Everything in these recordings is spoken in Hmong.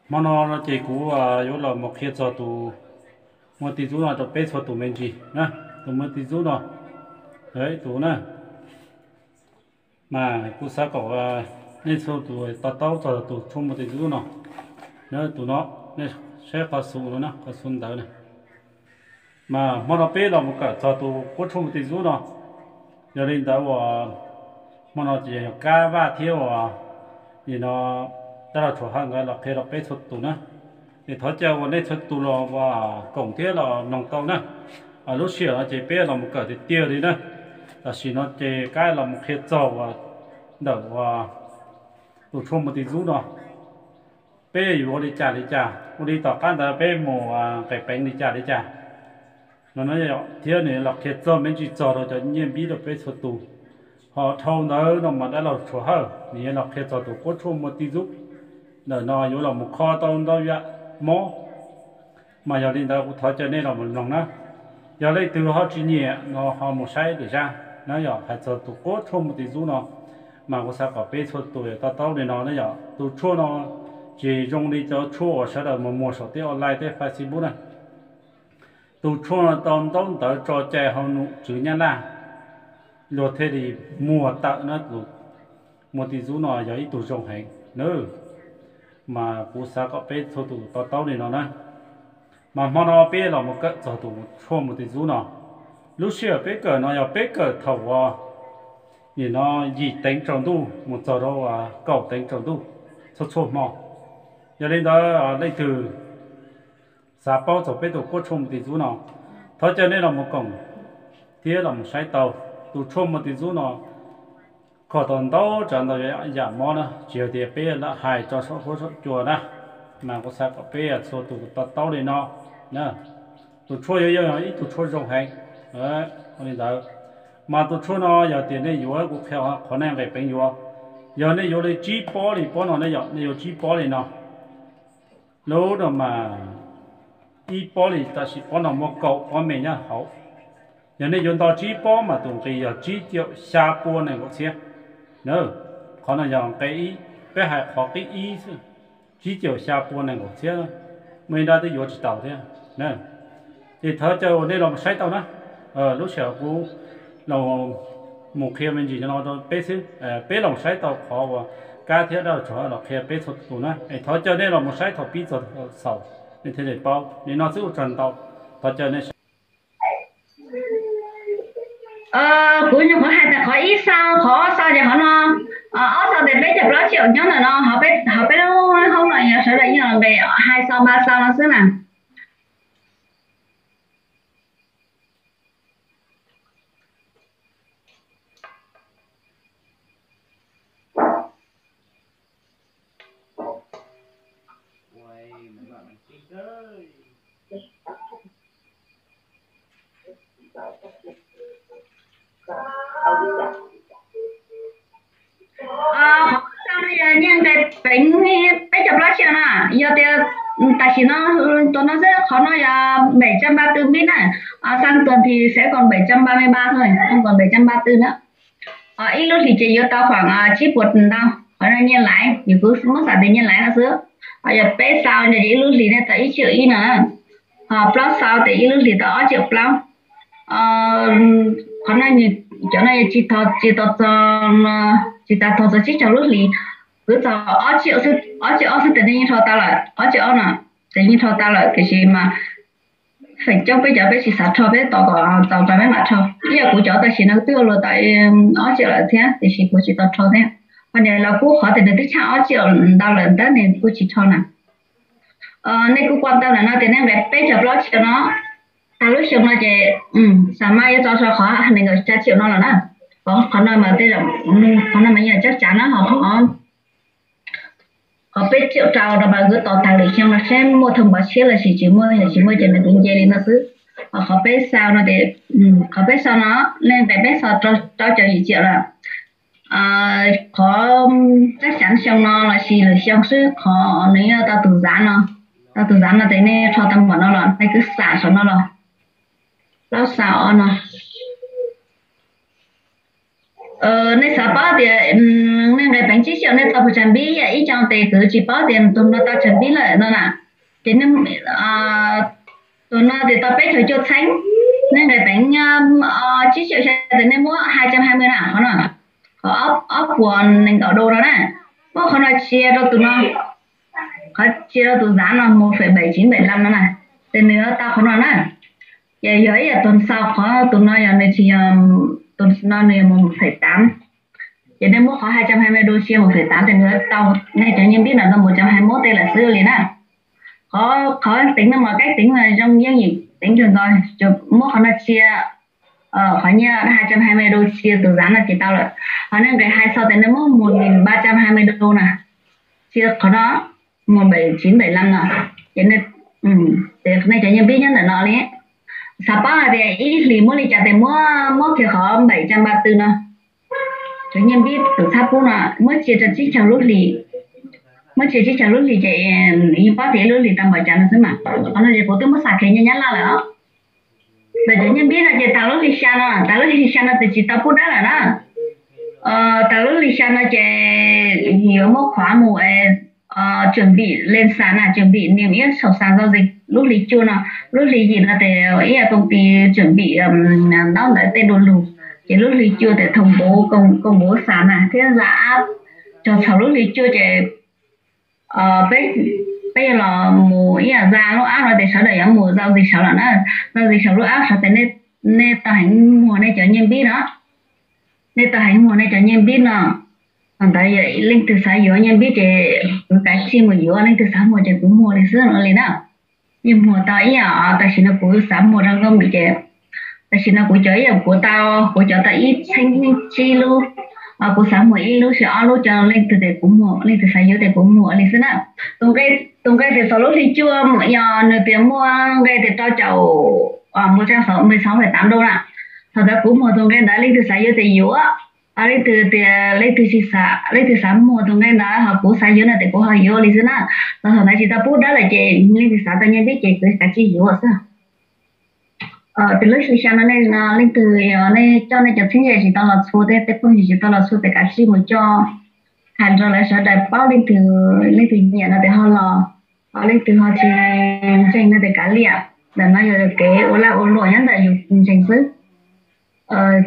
Hmo no no ces kuv yuav los mus qhia txog tus Muaj Ti Ntxub no rau peb txhua tus me ntsis na. Tus Muaj Ti Ntxub no, tus na, mas kuv xav kom nej txhua tus to taub txog tus tshuaj Muaj Ti Ntxub no. Na, tus no, nej saib qhov xu no na, qhov xu ntawd na. Mas hmo no peb los mus kawm txog tus kuab tshuaj Muaj Ti Ntxub no. Yog li ntawd uas hmo no ces yog Kab Vaj thiab uas nim no dab laug Tshuav Hawj nkawd los qhia rau peb txhua tus na. Es thov caw uas nej txhua tus los uas koom thiab los mloog tau na. Lub sij hawm no ces peb los mus kawm tiag tiag li na. Tam sim no ces Kab los mus qhia txog uas ntawm uas tus tshuaj Muaj Ti Ntxub no, peb yuav ua li cas li cas, ua li tom qab ntawd peb mus nqis peev li cas li cas no na. Thiab nws los qhia txog me ntsis txog rau cov nyiaj npib rau peb txhua tus. Ho dhau ntawd no mas dab laug Tshuav Hawj nws yuav los qhia txog tus kuab tshuaj Muaj Ti Ntxub ntawm no yuav los mus kho tau ntau yam mob. Mas yog li ntawd kuv thov caw nej los mus mloog na. Yog leej twg ho tsis nyiam no ho mus saib lwm zaj na. Yog hais txog tus kuab tshuaj Muaj Ti Ntxub no, mas kuv xav kom peb txhua tus to taub li no na. Yog tus tshuaj no tsis zoo li cov tshuaj uas sawv daws mus muag saum tej online tej Facebook na. Tus tshuaj no tau ntaub ntawv tso cai hauv num tswv Nyab Laj, luag thiaj li muag tawm na. Tus Muaj Ti Ntxub no yog ib tug zoo heev na. Mas kuv xav kom peb txhua tus to taub li no na. Mas hmo no peb los mus kawm txog tus tshuaj Muaj Ti Ntxub no. Lub sij hawm peb kawm no yog peb kawm thaum uas nim no yim teev tsaus ntuj mus txog rau kaum teev tsaus ntuj txhua txhua hmo. Yog li ntawd leej twg xav paub txog peb tus kuab tshuaj Muaj Ti Ntxub no, thov caw nej los mus koom thiab los mus saib tau. Tus tshuaj Muaj Ti Ntxub no kho tau ntau tsav ntau yam mob na, tsis yog tias peb lam hais tso saum huab saum cua na. Mas kuv xav kom peb txhua tus to taub li no. Tus tshuaj yuav yog ib tug tshuaj zoo heev li ntawd. Mas tus tshuaj no yog tias nej yuav, kuv qhia qhov nej nqis peev yuav. Yog nej yuav li tsib pob li pob no ne, yog nej yuav tsib pob li no, lub no mas ib pob li, tam sim pob no muaj kaum pob me nyob hauv. Yog nej yuav nto tsib pob mas tus nqis yog tsib caum xya pua nees nkaum txhiab. Qhov no yog nqe ib, peb hais qhov qib ib xwb, tsib caum xya pua nees nkaum txhiab, muaj ib nrab twb yuav tsis tau thiab. Ces thov caw nej los saib tau na. Lub sij hawm kuv los mus qhia me ntsis no rau peb xwb, peb los saib tau qhov uas Kab thiab dab laug Tshuav Hawj los qhia peb txhua tus na. Es thov caw nej los mus saib thaum pib txog xaus, nej thiaj li paub. Nim no xwb ua tsaug ntau, thov caw nej saib. Kuv nyuam qhuav hais tas qhov ib xaus, qhov ob xaus ces qhov no, ob xaus tes peb caug plaub triệu nyob ntawm no, ho peb lub hoob no yog sawv daws yeej nqis hai xaus ba xaus no xwb na. Qhov xaus no yog nyiaj nqis peev peb caug plaub triệu na. Yog tias tam sim no, tuas no xwb, qhov no yog bảy trăm ba tư mil na. Sang tuas thì sẽ còn bảy trăm ba mươi ba thôi, không còn bảy trăm ba tư nữa. Ib lub hlis ces yuav tau khoảng tsib puas ntau. Qhov no nyiaj laiv, yus kuv muab xav tias nyiaj laiv no xwb. Ho yog peb xaus no ces ib lub hlis nej tau ib triệu ib no. Ho plaub xaus ces ib lub hlis tau ob triệu plaub. Qhov no, cov no yog tsis tau txog, tsis tas txog tsib caug lub hlis, twb txog ob triệu, ob triệu ob xwb ces nej yeej rho tau lawm, ob triệu ob no ces yeej rho tau lawm, tiam sis mas feem coob peb cov peb tsis xav rho, peb tos kom txaus rau peb mam rho. Ib yam kuv cov tam sim no twb ua luag tau ob triệu lawm thiab, tiam sis kuv tsis tau rho thiab. Ho niam laus kuj qhov tias nws twb tshaj ob triệu ntau lawm tab nws kuj tsis rho na. Nej kuj quan tâm ntawm no tias nej nqis peb caug plaub triệu no, tag lub xyoo no ces xam maj yuav tso rau qhov nees nkaum xya triệu no lawm na. Qhov no mas tej zaum, qhov no mas yeej chắc chắn na, ho qhov qhov peb triệu rau no mas kuv tos tag lwm xyoo no seb muaj thông báo siab los sis tsis muaj, yog tsis muaj ces nws kuv nce li no xwb. Ho qhov peb xaus no ces, qhov peb xaus no, nej nqis peb xaus rau caum yim triệu lawm. Qhov chắc chắn xyoo no los sis lwm xyoo xwb, qhov nws yuav tau tus zav no, tau tus zav no ces nej rho tau npaum no los nej twb xam saum no los, plaub xaus ob no. Nej xav paub tias nej nqe peev tsib caug nej tau puas tsawg npib, ib co tes kuv tsis paub tias tus no tau tsawg npib lawm no na. Ces tus no tias tau peb caug cuaj txheeb, nej nqe peev tsib caug xya tias nej muab hai trăm hai mươi na, qhov no, qhov ob puas nees nkaum đô no na. Muab qhov no chia rau tus no, qhov chia rau tus giá no một phẩy bảy chín bảy lăm no na, ces nws yuav tau qhov no na. Ces yog ib yam tus sau qhov tus no yog nws tsis yog, tus no nws yog một phẩy tám, ces nej muab qhov hai trăm hai mươi đô chia một phẩy tám ces nws yuav tau nej cov nyiaj npib no tau một trăm hai mươi mốt teg lawm xwb li na. Qhov, qhov tính no mas cách tính mà trông dễ nhìn tính thường thôi, muab qhov no chia, qhov nyiaj hai trăm hai mươi đô chia tus giá no ces tau lawm. Qhov nej nqe hai sau tias nej muab một nghìn ba trăm hai mươi đô na, chia qhov no một bảy chín bảy lăm no, ces nej cov nyiaj npib nyob ntawm no li. Xav paub hais tias ib hlis muab li cas ces muab, muab kiag qhov bảy trăm ba tư no. Cov nyiaj npib tus txhab pub no muab tsia rau tsib caug lub hlis, muab tsia tsib caug lub hlis ces yeej paub tias ib lub hlis tau npaum cas no xwb mas. Qhov no ces kuv twb muab xav qhia nyiaj Nyab Laj lawm os. Ntawm cov nyiaj npib no ces tas lub hli xya no, tas lub hli xya no ces tsis tau pub dawb lawm na. Tas lub hli xya no ces yuav muab khuav mus chuẩn bị lên sàn na, chuẩn bị niêm yết sổ sàn giao dịch lub hli cuaj no. Lub hli yim no ces ib yam công ty chuẩn bị ntaub ntawv tej du lug, ces lub hli cuaj ces thông báo công bố sàn na thiab ra app. Txog thaum lub hli cuaj ces peb, peb yuav los mus ib yam ra lub app no ces sawv daws yuav mus giao dịch sawv lawm na. Giao dịch sawv lub app sawv ces nej tau heev muag nej cov nyiaj npib no, nej tau heev muag nej cov nyiaj npib no. Thaum ntawd yog leej twg xav yuav nyiaj npib ces kuv kav tsij mus yuav, leej twg xav muag ces kuv muag li xwb no li na. Yeej muag tau ib yam, tam sim no kuv xav muag rau Nkauj Mim ces tam sim no kuv cov ib yam kuv tau, kuv cov tau ib txheeb tsib lub, kuv xav muag ib lub xyov ob lub, cov leej twg ces kuv muag, leej twg xav yuav ces kuv muag li xwb na. Tus nqe, tus nqe tias txog lub hli cuaj yog nws tias muaj nqe tias rau caum một trăm mười sáu phẩy tám đô na. Thaum ntawd kuv muag tus nqe ntawd leej twg xav yuav ces yuav, leej twg tias leej twg tsis xav, leej twg xav muag tus nqe ntawd ho kuv xav yuav no ces kuv ho yuav li xwb na. Thaum ntawd tsis tau pub dawb lawm ces leej twg xav tau nyiaj npib ces kuv kav tsij yuav xwb. Tus lub hli xya no nej leej twg yog nej coj nej cov txheeb ze tsis tau los txhua, tej phooj ywg tsis tau los txhua ces kav tsij mus coj, hais rau lawv sawv daws paub, leej twg, leej twg nyiam no ces ho los, ho leej twg ho tsis ntseeg no ces kav liam. Ntawm no yog kev ua lag ua luam nyob ntawm yus ntseeg xwb.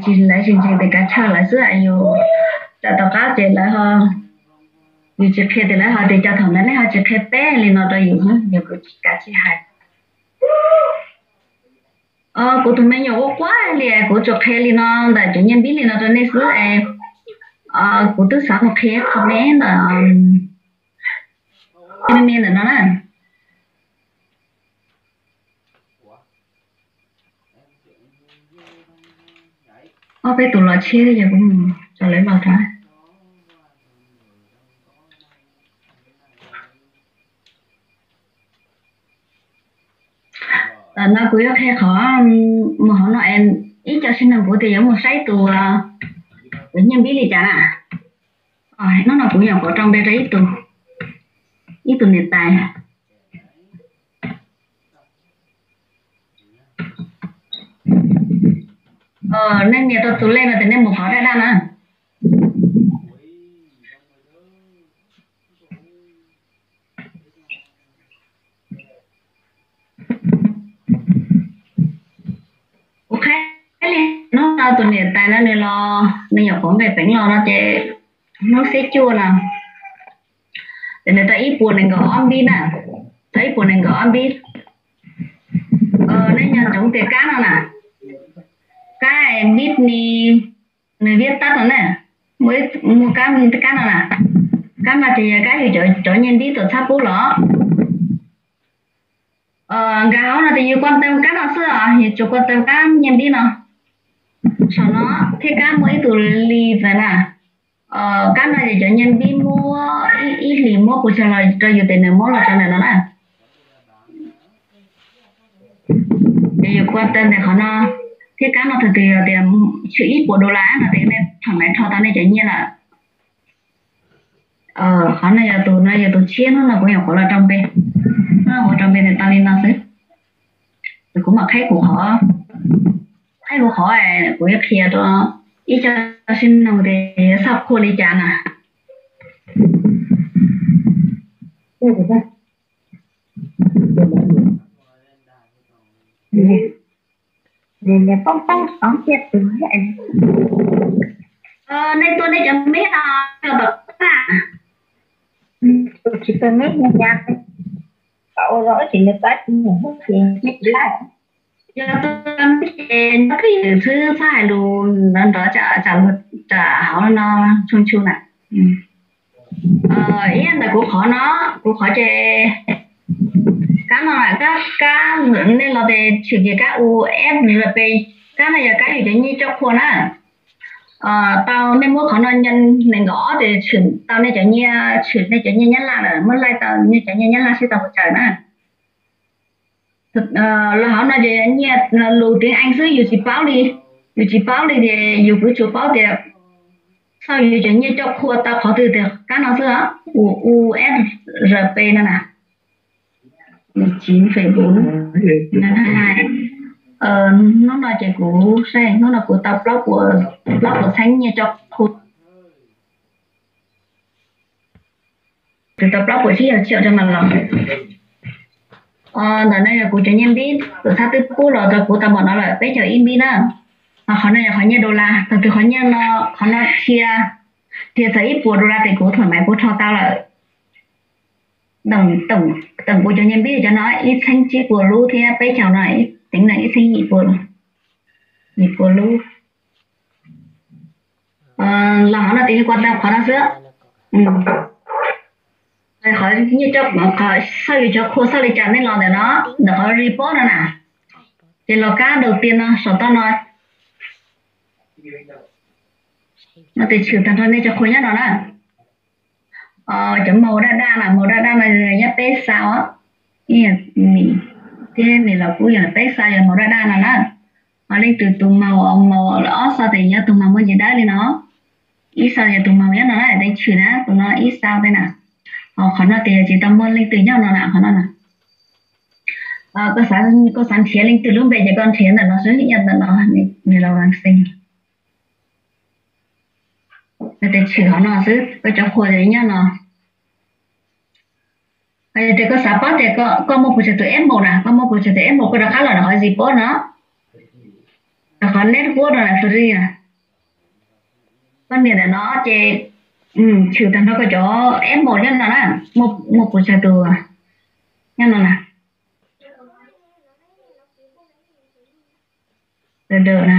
Tsis, lawv tsis ntseeg ces kav chawj lawv xwb, yus tawm tom qab ces lawv ho, yus tsis qhia ces lawv ho tias cas thaum ntawd nej ho tsis qhia peb li no rau yus, yus kav tsij hais. Kuv tus me nyuam ua quaj li, kuv tsuas qhia li no ntawm cov nyiaj npib li no rau nej xwb es kuv twb xav mus qhia qhov me ntawm, me me ntawm no na. Ob peb tus los tshiab yog kuv mus tso lawv los rau. Tam no kuv yuav qhia qhov mus hauv no es ib co sib nug kuv tias yuav mus saib tus, tus nyiaj npib li cas na. Hnub no kuv nyuam qhuav rau npe rau ib tug, ib tug niam tais. Nej nias rau tus lej no ces nej mus qhov daj daj na. Kuv qhia li, hnub no tus niam tais no nws los, nws nyuam qhuav nqe peev los no ces hnub xiab cuaj no ces nws tau ib puas nees nkaum ob npib na, tau ib puas nees nkaum ob npib. Nej nco ntsoov tias kab no na, kab npib ni, nws viab tab no na, muaj kab, kab no na, kab no ces yog kab yus cov nyiaj npib tus txhab pub los. Nkag hauv no ces yus kua teem kab no xwb os, yus tsuas kua teem kab nyiaj npib no. Saum no thiab kab muaj ib tug li ntawd na. Kab no ces cov nyiaj npib muab ib hlis muab pus tsag los rau yus ces nws muab los rau ntawm no na. Ces yus kua teem ntawm qhov no thiab kab no thaum twg yog tias tshwm ib puas dollar no ces nej thaum ntawd rho tau nej cov nyiaj lawm. Qhov no yog tus, no yog tus tshiab, hnub no kuv nyuam qhuav los rau npe, hnub no kuv rau npe nws tau li no xwb. Ces kuv mam qhib kuv qhov, qhib kuv qhov kuv yuav qhia rau ib ib co sib noog tias yuav xauj qhua li cas na. Poob poob ov cia tus nej tuaj nej cov me no los tom qab na. Tsis tuaj me no cas, ua los tsis nws pab tsis mus ces tsis laj. Yog tuaj me ces nyob twj ywm xwb txhob hais lus nrov nrov tsam tsam hauv no tshu tshu na. Ib yam ntawm kuv qhov no, kuv qhov ces kab no, kab kab nej los tes tshwm ces kab U S R P, kab no yog kab yus cov nyiaj coj qhua na. Tau nej muab qhov no nyeem nees nkaum ob tes tshwm tau nej cov nyiaj, tshwm nej cov nyiaj Nyab Laj lawm, muab laij tau nej cov nyiaj Nyab Laj sib tau hauv tsaws na. Los hauv no ces nyiaj lus teev ees xwb yus tsis paub li, yus tsis paub li ces yus kuj tsuas paub tias xauj yus cov nyiaj coj qhua tau qhov twg tias kab no xwb, U S R P no na. Tsiv Facebook na. Hnub no ces kuv saib hnub no kuv tau plaub puas, plaub puas txheeb nyiaj coj qhua. Tus tau plaub puas tsib caug rau mas los. Ntawm no yog kuv cov nyiaj npib, tus thab twb pub los rau kuv tau npaum no lawm peb caug ib npib na. Ho qhov no yog qhov nyiaj dollar, thaum twg qhov nyiaj no, qhov no dhia, dhia txog ib puas dollar ces kuv thuam maiv kuv rho tau lawm. Teem kuv cov nyiaj npib cov no ib txheeb tsib puas lub thiab peb caug no, teev no ib txheeb yim puas, yim puas lub. Los hauv no ces yog kua tau qhov no xwb. Qhov nyiaj coj, qhov xauj yus cov qhua xauj li cas nej los ntawm no, ntawm qhov report no na. Ces los kab đầu tiên no saum toj no, no tes tshwm tag nrho nej cov qhua nyob no na. Cov màu daj daj na, màu daj daj no nyob peb xa os. Ib yam, nim thiab nim los kuj yog peb xa yog màu daj daj no na. Ho leej twg tus màu, màu ob xa tes nyob tus màu muaj ntsis dawb li no. Ib xa yog tus màu nyob no na, tes tshwm na, tus no ib xa tej na. Ho qhov no tes yog tsis tau muaj leej twg nyob no na, qhov no na. Koj xav nrhiav leej twg lub npe ces koj nrhiav ntawm no xwb, ib yam ntawm no, nws los xee. Tes tshwm qhov no xwb, koj cov qhua nyob no. Yog tias koj xav paub tias koj muaj puas tsawg tus F một na, koj muaj puas tsawg tus F một koj rov qab los rau qhov report no, rau qhov network no na, free na. Koj nias ntawm no ces tshwm tag nrho koj cov F một nyob no na, muaj puas tsawg tus nyob no na. Ntawm na,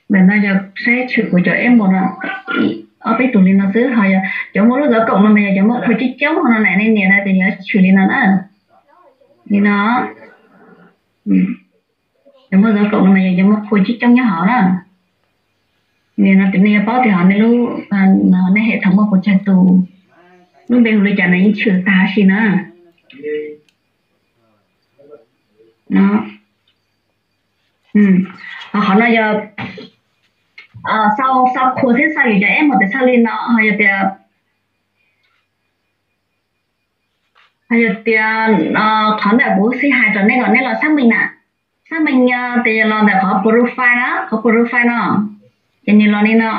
ntawm no yog saib tshwm kuv cov F một no, ob peb tus li no xwb. Ho yog cov muaj lub tổng cộng no mas yog cov muaj qhua coob coob no na, nej nias no ces yuav tshwm li no na. Li no, cov muaj tổng cộng no mas yog cov muaj qhua coob coob nyob hauv na. Nias no ces nej yuav paub tias hauv nej lub, nej hệ thống muaj puas tsawg tus, lub npe hu li cas no yeej tshwm tag huv si na. Ho qhov no yog xauj qhua thiab xauj yus cov F một tes xauj li no, ho yog tias, ho yog tias, qhov ntawm kuv xij hais rau nej kom nej los xác minh na. Xác minh tes yog los ntawm qhov profile na, qhov profile no, ces nws los li no.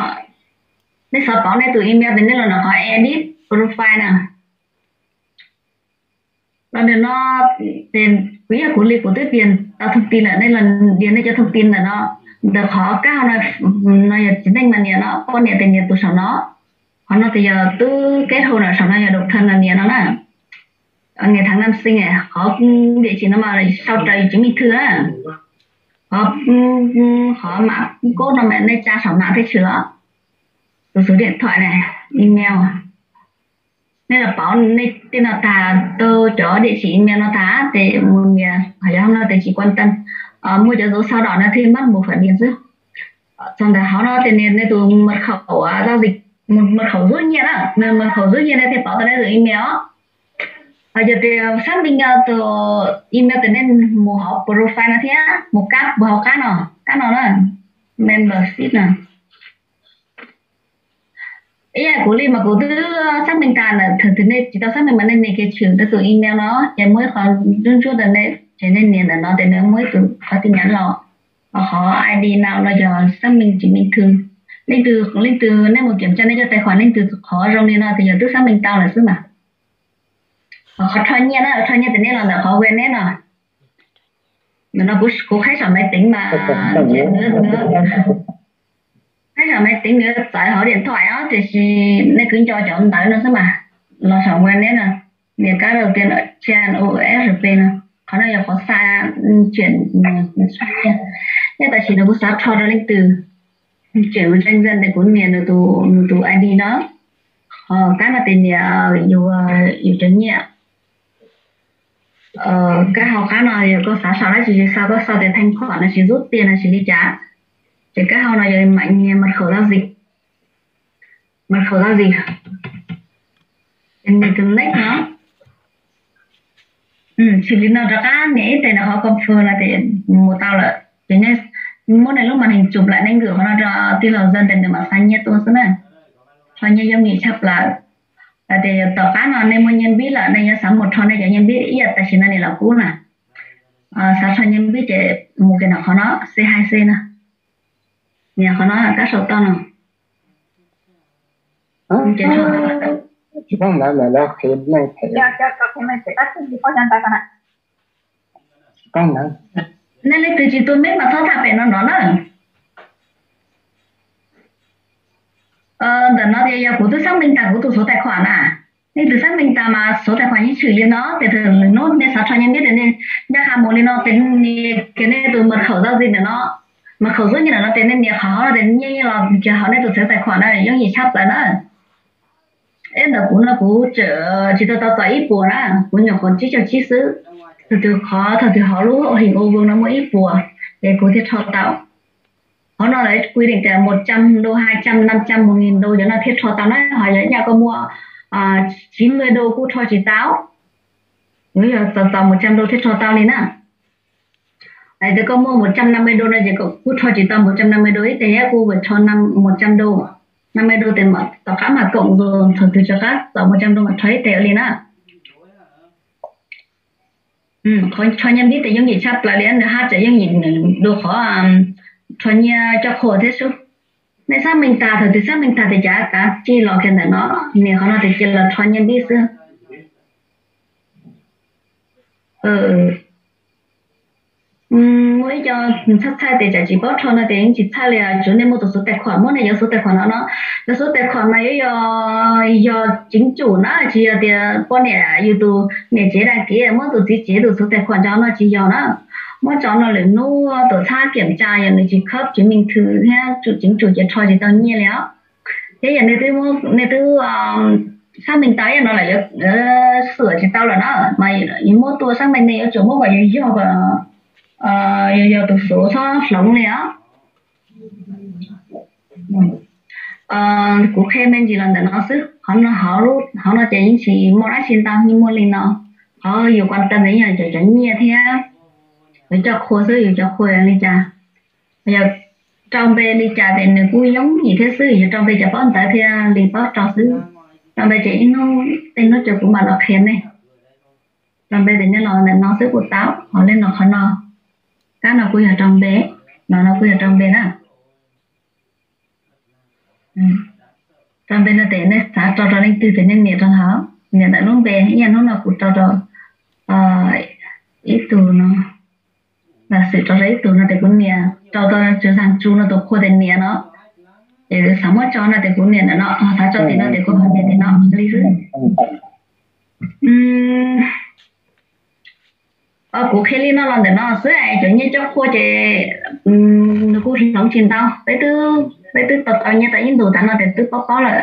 Nej xav pauv nej tus email tes nej los ntawm qhov edit profile na. Los ntawm no, ces kuv yog kuv li kuv twb điền tau thông tin lawm, nej los điền nej cov thông tin ntawm no, ntawm qhov kab hauv no, no yog txiv neej mas nias no, poj niam tes nias tus saum no. Qhov no tes yog tub kết hôn na, saum no yog độc thân no nias no na. Ngày tháng năm sinh, qhov địa chỉ no mas sau trời chứng minh thư na. Qhov, qhov mã code no mas nej tsa saum no thiaj tshwm os. Tus số điện thoại na, email. Nej los pauv nej tej no tag, tau cov địa chỉ email no tag ces mus nias, qhov yog no tes chỉ quan tâm. Muaj cov dấu sao đỏ no thiaj mab mus phải điền xwb. Txog ntawm hauv no tes nias nej tus mật khẩu giao dịch, mật khẩu rút nyiaj na, mật khẩu rút nyiaj nej thiaj pauv tau nej tus email. Yog tias xác minh tus email tes nej mus hauv profile no thiab mus kab mus hauv qab no, kab no na, membership na. Ib yam kuv li mas kuv twb xác minh tag lawm, thaum twg nej tsis tau xác minh mas nej nias kiag tshwm rau tus email no ces muaj ib qho ntsuab ntsuab ntawm nej Ces nej nias ntawm no ces nws muaj ib tug qhov tin nhắn los, qhov ID no los yog xác minh chứng minh thư. Leej twg leej twg nej mus kiểm tra nej cov tài khoản leej twg qhov zoo li no ces yog twb xác minh tau lawm xwb mas. Qhov rho nyiaj na, rho nyiaj ces nej los ntawm qhov web neb no. Ntawm no kuv qhaib saum máy tính mas, qhaib saum máy tính nws txawv hauv điện thoại os, tiam sis nej kuj nco cov ntawv no xwb mas. Los saum web neb no, nias kab đầu tiên trên U S B no. Qhov no yog qhov xa, chuyển, nyiaj. Nyiaj tam sim no kuv xav rho rau leej twg, chuyển một trang dân ces kuv nias nws tus ID no. Qhov kab no ces nias yus, yus cov nyiaj. Kab hauv qab no yog koj xav sau dab tsi ces sau, koj sau tias thanh khoản no ces rút tiền no ces li cas. Ces kab hauv no yog mã, mật khẩu giao dịch. Mật khẩu giao dịch. Ces nias tus next no. Tsis li no rov qab nias ib teg no qhov confirm no ces mus tau lawm. Ces nej muab nej lub màn hình chụp lại, nej nkws qhov no rau tij laug Dân ces nws mam xa nyiaj tuaj xwb na. Rho nyiaj yooj yim tshaj plaws. Hais tias tom qab no nej muaj nyiaj npib lawm, nej yuav xav mus rho nej cov nyiaj npib ib yam tam sim no niam laus Kub na. Xav rho nyiaj npib ces mus kiag nram qhov no, C hai C no. Nias qhov no kab sau toj no. Ces rho tau lawm. Nej leej twg tsis tuaj meb mas txhob tham pem no nrov na. Ntawm no tias yog kuv twb xác minh tag kuv tus số tài khoản na. Nej twb xác minh tag mas số tài khoản yeej tshwm li no, ces thaum lwm hnub nej xav rho nyiaj npib ces nej ncaj qha mus li no ces nias kiag nej tus mật khẩu giao dịch ntawm no, mật khẩu rút nyiaj ntawm no ces nej nias qhov hauv no ces nyiaj yeej los kiag hauv nej tus số tài khoản na, yooj yim tshaj plaws na. Ib ntawm kuv no kuv tseem tsis tau tau txog ib puas na, kuv nyuam qhuav tsib caug tsib xwb. Thaum twg qhov, thaum twg hauv lub hình ô vuông no muaj ib puas ces kuv thiaj rho tau. Qhov no lawv quy định tias một trăm đô, hai trăm, năm trăm, một nghìn đô cov no thiaj rho tau na, ho yog nyaj koj muaj chín mươi đô kuj rho tsis tau. Yog txog txog một trăm đô thiaj rho tau li na. Hais tias koj muaj một trăm năm mươi đô no ces kuj rho tsis tau một trăm năm mươi đô ib teg, yog kuj rho một trăm đô. Năm mươi đô ces tom qab mas cộng dồn, thaum twg rov qab txog một trăm đô mas rho ib teg ua li na. Qhov rho nyiaj npib ces yooj yim tshaj plaws li, nws haj tseem yooj yim dua qhov rho nyiaj coj qhua thiab xwb. Nej xác minh tag, thaum twg xác minh tag ces cav kav cia los kiag ntawm no, nias qhov no ces cia los rho nyiaj npib xwb. Muaj ib co txhawj txhawj tias tsam tsis paub rho no ces yeej tsis txhawj li, tsuav nej muaj tus số tài khoản, muab nej yuav số tài khoản no no. Yuav số tài khoản mas yuav yog, yog chính chủ na, tsis yog tias poj niam yus tus niam tsev đăng ký, muab tus txiv tsev tus số tài khoản tso no tsis yog na. Muab tso no lwm hnub tuam txhab kiểm tra yog nws tsis khớp chứng minh thư thiab chính chủ ces rho tsis tau nyiaj li os. Thiab yog nej twb, nej twb xác minh tau ib yam no lawm, yuav sửa tsis tau lawm na, mas yuav muab tua xác minh, nej yuav tsum muab kom yog yog, yog yog tus số txhob hloov li os. Kuv qhia me ntsis los ntawm no xwb, qhov no, hauv no ces yeej tsis muaj dab tsi ntau, yeej muaj li no. Qhov yus quan tâm ntawd yog cov, cov nyiaj thiab cov coj qhua xwb, yus coj qhua li cas. Yog rau npe li cas ces nws kuj yooj yim thiab xwb, yus rau npe ces paub ntawv thiaj li paub rau xwb. Rau npe ces ib hnub tej hnub ces kuv mam los qhia nej. Rau npe ces nej los ntawm no xwb kuj tau, ho li no qhov no, kab no kuj yog rau npe, no no kuj yog rau npe na. Rau npe no ces nej xav rau rau leej twg ces nej nias rau hauv, nias ntawm lub npe, ib yam hnub no kuv rau rau ib tug no, lam xwm rau rau ib tug no ces kuv nias rau tau tsuv zag tsu no tus qhua ces nias no, ces xav muab tso no ces kuv nias ntawm no, xav tso tim no ces kuv nias tim no li xwb. Kuv qhia li no los ntawm no xwb, cov nyiaj coj qhua ces nws kuj hloov tsis ntau, peb twb, peb twb tau tau nyiaj tau ib ntus tas no ces twb paub paub lawm.